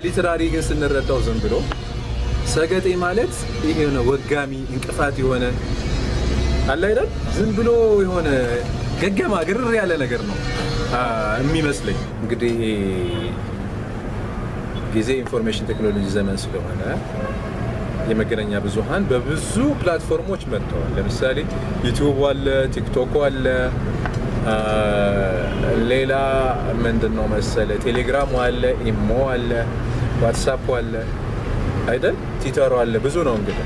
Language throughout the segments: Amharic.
Literally ግን ስንረዳው ዝም ብሎ ሰገጤ ማለት ይሄ የሆነ ወጋሚ እንቅፋት የሆነ አለ አይደል? ዝም ብሎ የሆነ ገገማ ግርር ያለ ነገር ነው የሚመስለኝ። እንግዲህ ጊዜ information technology ዘመን ስለሆነ የመገናኛ ብዙሃን በብዙ platform ኦች መጥተዋል። ለምሳሌ ዩቲዩብ አለ፣ ቲክቶክ አለ፣ ሌላ ምንድን ነው መሰለ ቴሌግራሙ አለ፣ ኢሞ አለ፣ ዋትሳፕ አለ አይደል? ትዊተሩ አለ። ብዙ ነው እንግዲህ።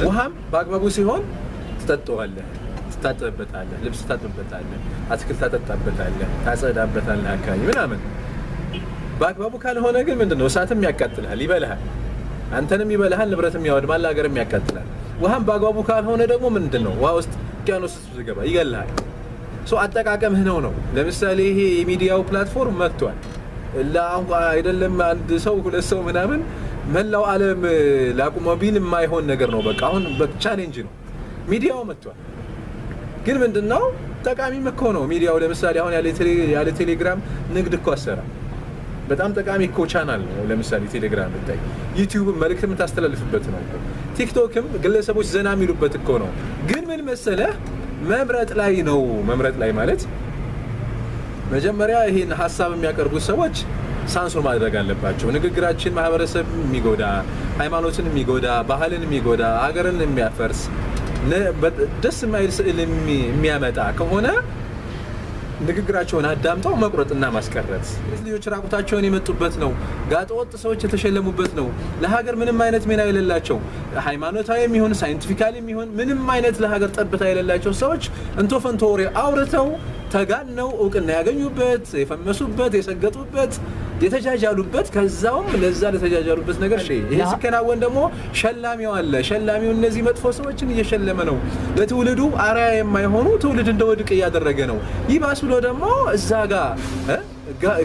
ውሃም በአግባቡ ሲሆን ትጠጣዋለህ፣ ትታጠብበታለህ፣ ልብስ ታጥብበታለህ፣ አትክልት ታጠጣበታለህ፣ ታጸዳበታለህ አካባቢ ምናምን። በአግባቡ ካልሆነ ግን ምንድን ነው እሳትም ያቃጥልሃል፣ ይበልሃል፣ አንተንም ይበልሃል፣ ንብረትም ያወድማል፣ ሀገርም ያቃጥላል። ውሃም በአግባቡ ካልሆነ ደግሞ ምንድን ነው ውሃ ውስጥ ውቅያኖስ ውስጥ ስትገባ ይገልሃል። So አጠቃቀምህ ነው። ለምሳሌ ይሄ የሚዲያው platform መጥቷል። አይደለም አንድ ሰው ሁለት ሰው ምናምን መላው ዓለም ላቁመው ቢል የማይሆን ነገር ነው። በቃ አሁን challenge ነው። ሚዲያው መጥቷል። ግን ምንድነው ጠቃሚም እኮ ነው ሚዲያው። ለምሳሌ አሁን ያለ ቴሌግራም ንግድ እኮ አሰራ። በጣም ጠቃሚ እኮ ቻናል ነው። ለምሳሌ ቴሌግራም ብታይ፣ ዩቲዩብም መልእክት የምታስተላልፍበት ነው። ቲክቶክም ግለሰቦች ዘና የሚሉበት እኮ ነው። ግን ምን መሰለህ መምረጥ ላይ ነው። መምረጥ ላይ ማለት መጀመሪያ ይሄን ሀሳብ የሚያቀርቡ ሰዎች ሳንሱር ማድረግ አለባቸው። ንግግራችን ማህበረሰብ የሚጎዳ፣ ሃይማኖትን የሚጎዳ፣ ባህልን የሚጎዳ፣ ሀገርን የሚያፈርስ፣ ደስ የማይል ስዕል የሚያመጣ ከሆነ ንግግራቸውን አዳምጠው መቁረጥና ማስቀረት። ልጆች ራቁታቸውን የመጡበት ነው። ጋጠወጥ ሰዎች የተሸለሙበት ነው። ለሀገር ምንም አይነት ሚና የሌላቸው፣ ሃይማኖታዊም ይሁን scientifically ም ይሁን ምንም አይነት ለሀገር ጠብታ የሌላቸው ሰዎች እንቶ ፈንቶ ወሬ አውርተው ተጋነው እውቅና ያገኙበት፣ የፈመሱበት፣ የሰገጡበት፣ የተጃጃሉበት፣ ከዛውም ለዛ ለተጃጃሉበት ነገር ይሄ ሲከናወን ደግሞ ሸላሚው አለ። ሸላሚው እነዚህ መጥፎ ሰዎችን እየሸለመ ነው። ለትውልዱ አርአያ የማይሆኑ ትውልድ እንደወድቅ እያደረገ ነው። ይባስ ብሎ ደግሞ እዛ ጋር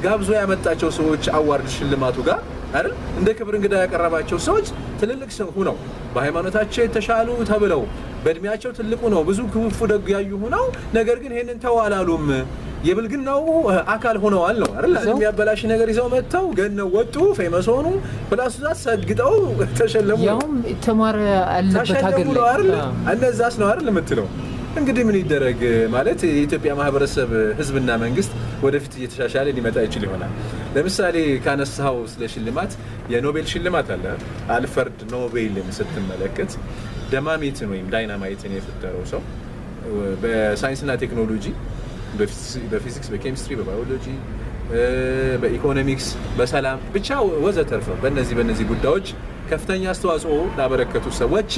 ጋብዞ ያመጣቸው ሰዎች award ሽልማቱ ጋር አይደል እንደ ክብር እንግዳ ያቀረባቸው ሰዎች ትልልቅ ሰው ሁነው፣ በሃይማኖታቸው የተሻሉ ተብለው፣ በእድሜያቸው ትልቁ ነው፣ ብዙ ክፉ ደግ ያዩ ሆነው ነገር ግን ይሄንን ተዋላሉም የብልግናው አካል ሆነዋል ነው አይደል? የሚያበላሽ ነገር ይዘው መጥተው ገነው ወጡ፣ famous ሆኑ፣ plus that ሰግጠው ተሸለሙ። ያውም የተማረ ያለበት ሀገር ላይ አይደል? እነዛስ ነው አይደል የምትለው? እንግዲህ ምን ይደረግ ማለት የኢትዮጵያ ማህበረሰብ ህዝብና መንግስት ወደፊት እየተሻሻለ ሊመጣ ይችል ይሆናል። ለምሳሌ ካነሳኸው ስለ ሽልማት የኖቤል ሽልማት አለ። አልፍሬድ ኖቤልን ስትመለከት ደማሚትን ወይም ዳይናማይትን የፈጠረው ሰው በሳይንስና ቴክኖሎጂ፣ በፊዚክስ፣ በኬሚስትሪ፣ በባዮሎጂ፣ በኢኮኖሚክስ፣ በሰላም ብቻ ወዘተርፈ በእነዚህ ጉዳዮች ከፍተኛ አስተዋጽኦ ላበረከቱ ሰዎች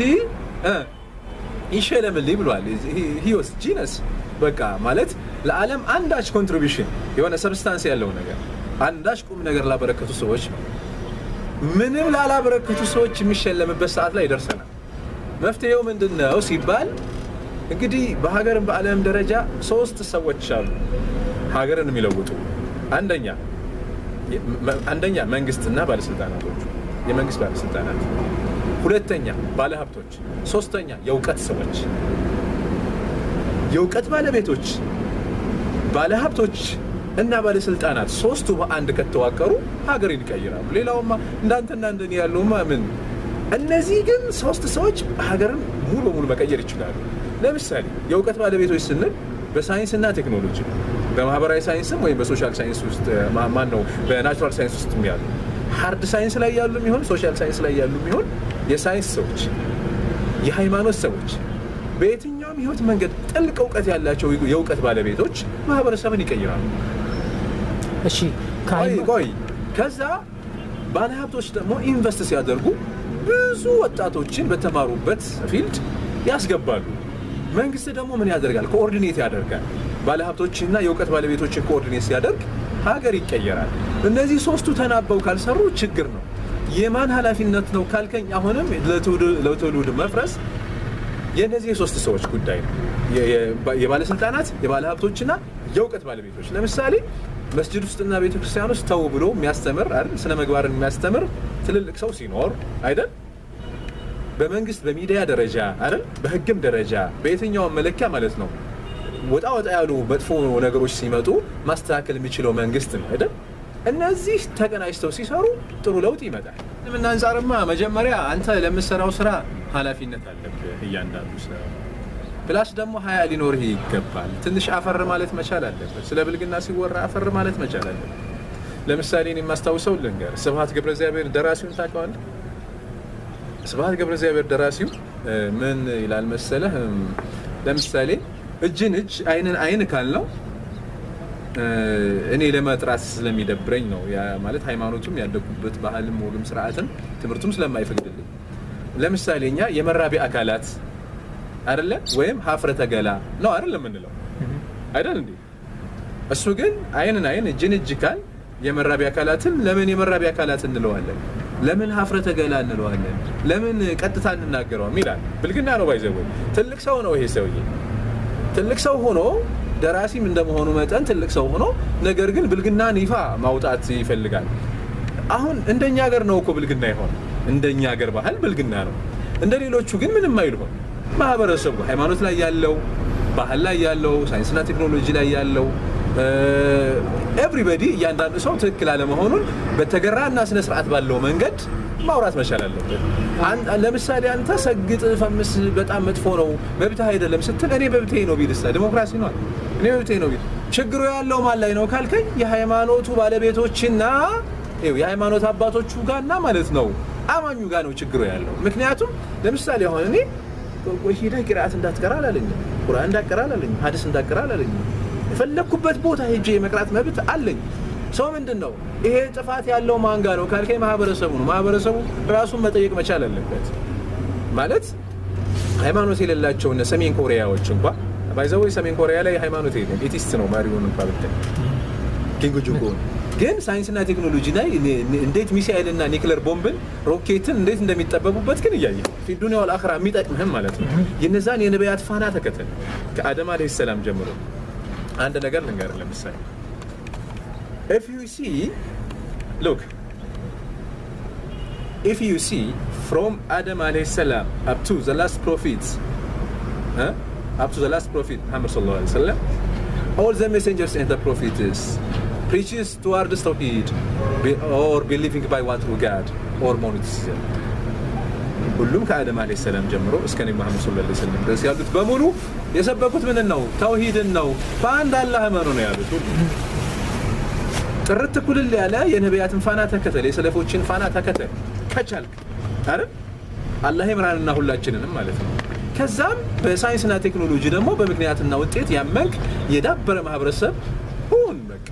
ይሸለምልኝ ብሏል። He was genius። በቃ ማለት ለዓለም አንዳች contribution የሆነ substance ያለው ነገር፣ አንዳች ቁም ነገር ላበረከቱ ሰዎች ነው። ምንም ላላበረከቱ ሰዎች የሚሸለምበት ሰዓት ላይ ደርሰናል። መፍትሄው ምንድን ነው ሲባል እንግዲህ በሀገርም በዓለም ደረጃ ሶስት ሰዎች አሉ ሀገርን የሚለውጡ። አንደኛ መንግስትና ባለስልጣናቶቹ፣ የመንግስት ባለስልጣናት፣ ሁለተኛ ባለሀብቶች፣ ሶስተኛ የእውቀት ሰዎች። የእውቀት ባለቤቶች፣ ባለሀብቶች እና ባለስልጣናት ሶስቱ በአንድ ከተዋቀሩ ሀገርን ይቀይራሉ። ሌላውማ እንዳንተና እንደኔ ያለውማ ምን። እነዚህ ግን ሶስት ሰዎች ሀገርን ሙሉ በሙሉ መቀየር ይችላሉ። ለምሳሌ የእውቀት ባለቤቶች ስንል በሳይንስና ቴክኖሎጂ፣ በማህበራዊ ሳይንስም ወይም በ social science ውስጥ፣ ማን ነው፣ በ natural science ውስጥ ያሉ፣ hard science ላይ ያሉ የሚሆን social science ላይ ያሉ የሚሆን የሳይንስ ሰዎች፣ የሃይማኖት ሰዎች፣ በየትኛውም ህይወት መንገድ ጥልቅ እውቀት ያላቸው የእውቀት ባለቤቶች ማህበረሰብን ይቀይራሉ። እሺ። ቆይ ቆይ፣ ከዛ ባለሀብቶች ደግሞ invest ሲያደርጉ ብዙ ወጣቶችን በተማሩበት field ያስገባሉ። መንግስት ደግሞ ምን ያደርጋል? Coordinate ያደርጋል። ባለሀብቶችና የእውቀት ባለቤቶችን coordinate ሲያደርግ ሀገር ይቀየራል። እነዚህ ሶስቱ ተናበው ካልሰሩ ችግር ነው። የማን ኃላፊነት ነው ካልከኝ አሁንም ለትውልድ መፍረስ የእነዚህ የሶስት ሰዎች ጉዳይ ነው። የባለስልጣናት፣ የባለሀብቶችና የእውቀት ባለቤቶች። ለምሳሌ መስጅድ ውስጥና ቤተክርስቲያን ውስጥ ተው ብሎ የሚያስተምር አይደል፣ ስነ ምግባርን የሚያስተምር ትልልቅ ሰው ሲኖር አይደል፣ በመንግስት በሚዲያ ደረጃ አይደል፣ በህግም ደረጃ በየትኛውም መለኪያ ማለት ነው፣ ወጣ ወጣ ያሉ መጥፎ ነገሮች ሲመጡ ማስተካከል የሚችለው መንግስት ነው አይደል? እነዚህ ተቀናጅተው ሲሰሩ ጥሩ ለውጥ ይመጣል። ምን አንጻርማ መጀመሪያ አንተ ለምትሰራው ስራ ኃላፊነት አለብህ እያንዳንዱ ሰው። Plus ደግሞ ሀያ ሊኖርህ ይገባል። ትንሽ አፈር ማለት መቻል አለበት። ስለ ብልግና ሲወራ አፈር ማለት መቻል አለበት። ለምሳሌ እኔ የማስታውሰው ልንገር፣ ስብሐት ገብረ እግዚአብሔር ደራሲውን ታውቀዋለህ? ስብሐት ገብረ እግዚአብሔር ደራሲው ምን ይላል መሰለህ? ለምሳሌ እጅን እጅ አይንን አይን ካልነው እኔ ለመጥራት ስለሚደብረኝ ነው። ማለት ሃይማኖቱም ያደጉበት ባህልም ወግም ስርዓትም ትምህርቱም ስለማይፈቅድልኝ። ለምሳሌ እኛ የመራቢያ አካላት አይደለ ወይም ሀፍረተ ገላ ነው አይደል የምንለው አይደል እንዴ? እሱ ግን አይንን አይን እጅን እጅ ካል የመራቢያ አካላትን ለምን የመራቢያ አካላት እንለዋለን? ለምን ሀፍረተ ገላ እንለዋለን? ለምን ቀጥታ እንናገረውም ይላል። ብልግና ነው። By the way ትልቅ ሰው ነው ይሄ ሰውዬ። ትልቅ ሰው ሆኖ ደራሲም እንደመሆኑ መጠን ትልቅ ሰው ሆኖ ነገር ግን ብልግናን ይፋ ማውጣት ይፈልጋል። አሁን እንደኛ ሀገር ነው እኮ ብልግና ይሆን፣ እንደኛ ሀገር ባህል ብልግና ነው። እንደ ሌሎቹ ግን ምንም አይልሆን። ማህበረሰቡ ሃይማኖት ላይ ያለው፣ ባህል ላይ ያለው፣ ሳይንስና ቴክኖሎጂ ላይ ያለው everybody እያንዳንዱ ሰው ትክክል አለመሆኑን በተገራና ስነ ስርዓት ባለው መንገድ ማውራት መቻል አለበት። ለምሳሌ አንተ ሰግጥ ፈምስ በጣም መጥፎ ነው መብትህ አይደለም ስትል እኔ መብቴ ነው ቢልሳ ዲሞክራሲ ነው። እኔ መብቴ ነው ቢል ችግሩ ያለው ማን ላይ ነው ካልከኝ የሃይማኖቱ ባለቤቶችና የሃይማኖት አባቶቹ ጋርና ማለት ነው አማኙ ጋር ነው ችግሩ ያለው። ምክንያቱም ለምሳሌ አሁን እኔ ሂደህ ቂርአት እንዳትቀራ አላለኝም፣ ቁርአን እንዳትቀራ አላለኝም፣ ሐዲስ እንዳትቀራ አላለኝም። የፈለግኩበት ቦታ ሄጄ የመቅራት መብት አለኝ። ሰው ምንድን ነው ይሄ ጥፋት ያለው ማን ጋር ነው ካልከኝ ማህበረሰቡ ነው። ማህበረሰቡ ራሱን መጠየቅ መቻል አለበት። ማለት ሃይማኖት የሌላቸው እነ ሰሜን ኮሪያዎች እንኳ by the way ሰሜን ኮሪያ ላይ ሃይማኖት የለም፣ atheist ነው መሪውን እንኳ ብታይ ኪም ጆንግ ኡን። ግን ሳይንስና ቴክኖሎጂ ላይ እንዴት ሚሳኤልና ኒክለር ቦምብን ሮኬትን እንዴት እንደሚጠበቡበት ግን እያየ في الدنيا والآخرة የሚጠቅምህም ማለት ነው። የነዛን የነቢያት ፋና ተከተል ከአደም عليه السلام ጀምሮ። አንድ ነገር ልንገርህ፣ ለምሳሌ if you see look if you see from Adam عليه السلام up to the last prophets up to the last prophet Muhammad صلى الله عليه وسلم, all the messengers and the prophets preaches towards tawhid or believing by one true God or monotheism. ሁሉም ከአደም عليه السلام ጀምሮ እስከ ነቢ መሐመድ صلى الله عليه وسلم ድረስ ያሉት በሙሉ የሰበኩት ምን ነው? ተውሂድን ነው። በአንድ አላህ እመኑ ነው ያሉት። ሁሉ ጥርት ኩልል ያለ የነቢያትን ፋና ተከተል፣ የሰለፎችን ፋና ተከተል ከቻልክ አይደል? አላህ ይምራንና ሁላችንንም ማለት ነው። ከዛም በሳይንስና ቴክኖሎጂ ደግሞ በምክንያትና ውጤት ያመንክ የዳበረ ማህበረሰብ ሁን። በቃ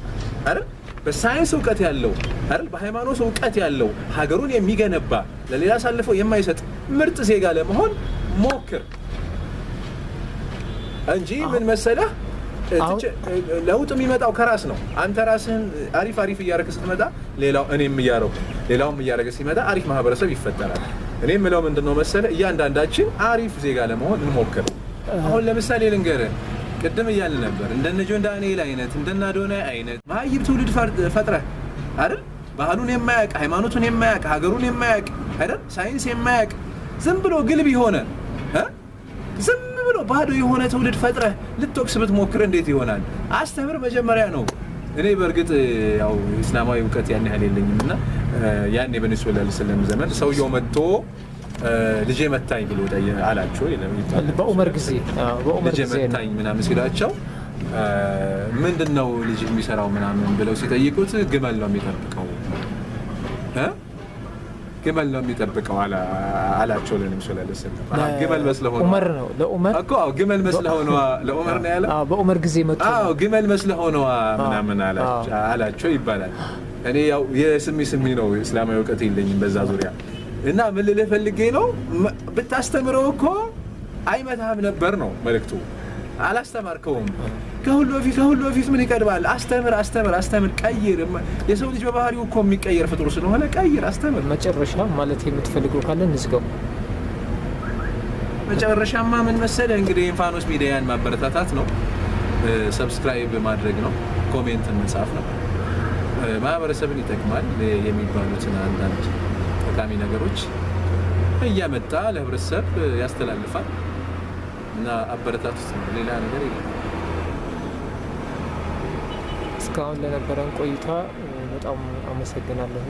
አይደል? በሳይንስ እውቀት ያለው አይደል? በሃይማኖት እውቀት ያለው ሀገሩን የሚገነባ ለሌላ አሳልፎ የማይሰጥ ምርጥ ዜጋ ለመሆን ሞክር እንጂ ምን መሰለህ ለውጥ የሚመጣው ከራስ ነው። አንተ ራስህን አሪፍ አሪፍ እያደረግህ ስትመጣ ሌላው እኔም እያደረኩ ሌላውም እያደረገ ሲመጣ አሪፍ ማህበረሰብ ይፈጠራል። እኔ የምለው ምንድን ነው መሰለህ እያንዳንዳችን አሪፍ ዜጋ ለመሆን እንሞክር። አሁን ለምሳሌ ልንገርህ፣ ቅድም እያልን ነበር እንደነ ጆን ዳንኤል አይነት እንደነ አዶናይ አይነት መሀይብ ትውልድ ፈጥረህ አይደል? ባህሉን የማያውቅ፣ ሃይማኖቱን የማያውቅ፣ ሀገሩን የማያውቅ አይደል? ሳይንስ የማያውቅ፣ ዝም ብሎ ግልብ የሆነ፣ ዝም ብሎ ባዶ የሆነ ትውልድ ፈጥረህ ልትወቅስ ብትሞክር እንዴት ይሆናል? አስተምር መጀመሪያ ነው። እኔ በእርግጥ ያው እስላማዊ እውቀት ያን ያህል የለኝም እና ያኔ በነቢ صلى الله عليه وسلم ዘመን ሰውየው መጥቶ ልጄ መታኝ ብሎ አላቸው። በኡመር ጊዜ በኡመር ልጄ ጊዜ ነው። መታኝ ምናምን ሲላቸው ምንድን ነው ልጅ የሚሰራው ምናምን ብለው ሲጠይቁት ግመል ነው የሚጠብቀው እ ግመል ነው የሚጠብቀው አላቸው ለነቢ صلى الله عليه وسلم። ግመል መስለህ ሆነዋ። ዑመር ነው ለዑመር እኮ አዎ፣ ግመል መስለህ ሆነዋ ለዑመር ነው ያለው። አዎ፣ በዑመር ጊዜ መጥቶ አዎ፣ ግመል መስለህ ሆነዋ ምናምን አላቸው ይባላል። እኔ ያው የስሚ ስሚ ነው፣ እስላማዊ እውቀት የለኝም በዛ ዙሪያ። እና ምን ልልህ ፈልጌ ነው ብታስተምረው እኮ አይመታህም ነበር ነው መልእክቱ። አላስተማርከውም። ከሁሉ በፊት ምን ይቀድማል? አስተምር፣ አስተምር፣ አስተምር፣ ቀይር። የሰው ልጅ በባህሪው እኮ የሚቀየር ፍጡር ስለሆነ ቀይር፣ አስተምር። መጨረሻ ማለት የምትፈልገው ካለ እንዝጋው። መጨረሻማ ምን መሰለህ እንግዲህ ፋኖስ ሚዲያን ማበረታታት ነው፣ subscribe ማድረግ ነው፣ comment ን መጻፍ ነው። ማህበረሰብን ይጠቅማል የሚባሉትን አንዳንድ ጠቃሚ ነገሮች እያመጣ ለህብረተሰብ ያስተላልፋል እና አበረታቱት ነው። ሌላ ነገር የለም። እስካሁን ለነበረን ቆይታ በጣም በጣም አመሰግናለሁ።